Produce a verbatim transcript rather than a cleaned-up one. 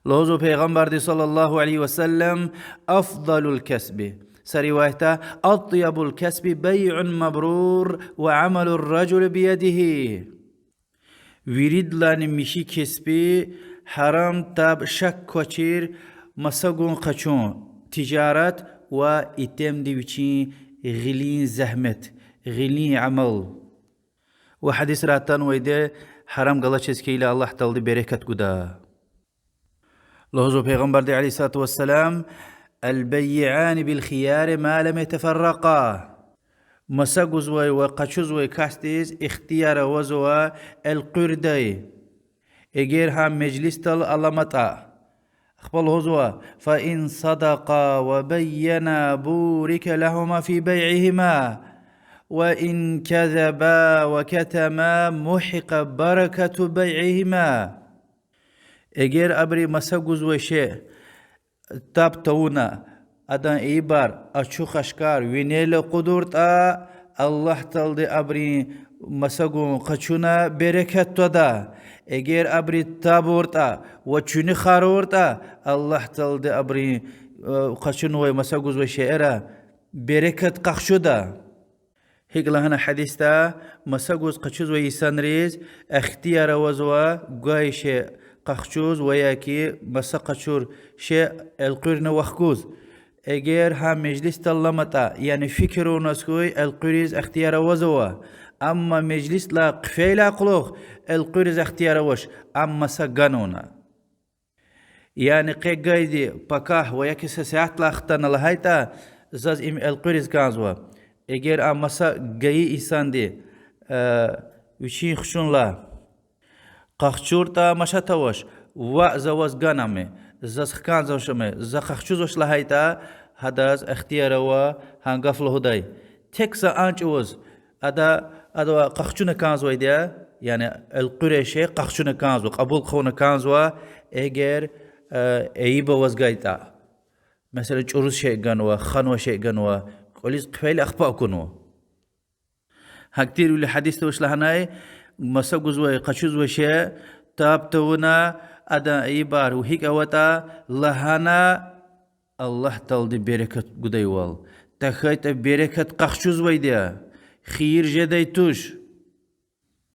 Лугьузва Пайгъамбарди صلى الله عليه وسلم: أفضل الكسب, са риваятда, أطيب الكسب بيع مبرور وعمل الرجل بيده. Виридалайни михьи кеспи, гьарам, таб, шак квачир маса гун къачун, тижарат ва итимди вичин гъилин зегьмет, гъилин амал. Ва гьадисра атанвайди я, гьарам галачиз хьайила Аллагь Таалади берекат гуда. Лугьузва Пайгъамбарди عليه الصلاة والسلام: البيعان بالخيار ما لم يتفرقا. Маса гузвай ва къачузвай касдиз ихтияр авазва элкъуьрдай, эгер гьа межлисдал аламатӀа. Ахпа лугьузва: فإن صدقا وبينا بورك لهما في بيعهما وإن كذبا وكتما محقت بركة بيعهما. Эгер абуру маса гузвай шей таб тавуна, адан ийибар ачух-ашкар винел акъудуртӀа, Аллагь Таалади абурун маса гун къачуна берекат твада. Эгер абуру табуртӀа ва чуьнуьхаруртӀа, Аллагь Таалади абурун, э, къачунвай, маса гузвай шейэра берекат къахчуда. ГьикӀ лагьана гьадисда, маса гуз къачузвай инсанриз ихтияр авазва гвай шей къахчуз ва я ки маса къачур шей элкъуьрна вахкуз. Эгер гьа межлисдал аламатӀа, яни фикир авуназ хьуй, элкъуьриз ихтияр авазва. Амма межлисдилай хъфейдалай кьулухъ элкъуьриз ихтияр авач, ам маса ганвуна. Яни къе гайиди пакагь ва я ки са сятлай хтана лагьайтӀа, заз им элкъуьриз кӀанзава. Эгер а маса гайи инсанди, э, вичин хчунлай къахчуртӀа, машат авач, ваъ, за ваз ганвай, заз хканзавач ам, за къахчузвач лагьайтӀа, гьадаз ихтияр ава гьа гаф лугьудай. Тек са а чӀавуз ада, ада къахчуна кӀанзавайди я, яни элкъуьрай шей къахчуна кӀанзава, кьабул хъувуна кӀанзава, эгер, э, ийиб аваз гайитӀа. Месела, чӀуруз шей ганва, ханвай шей ганва, кӀвализ хъфейла ахпа акунва. Гьахьтинвиляй гьадисда вуч лагьанай, маса гузвай, къачузвай шей таб тавуна, адан ийибар гьикӀ аватӀа лагьана, Аллагь Таалади берекат гудайвал. ТахьайтӀа берекат къахчузвайди я, хийир жедай туш.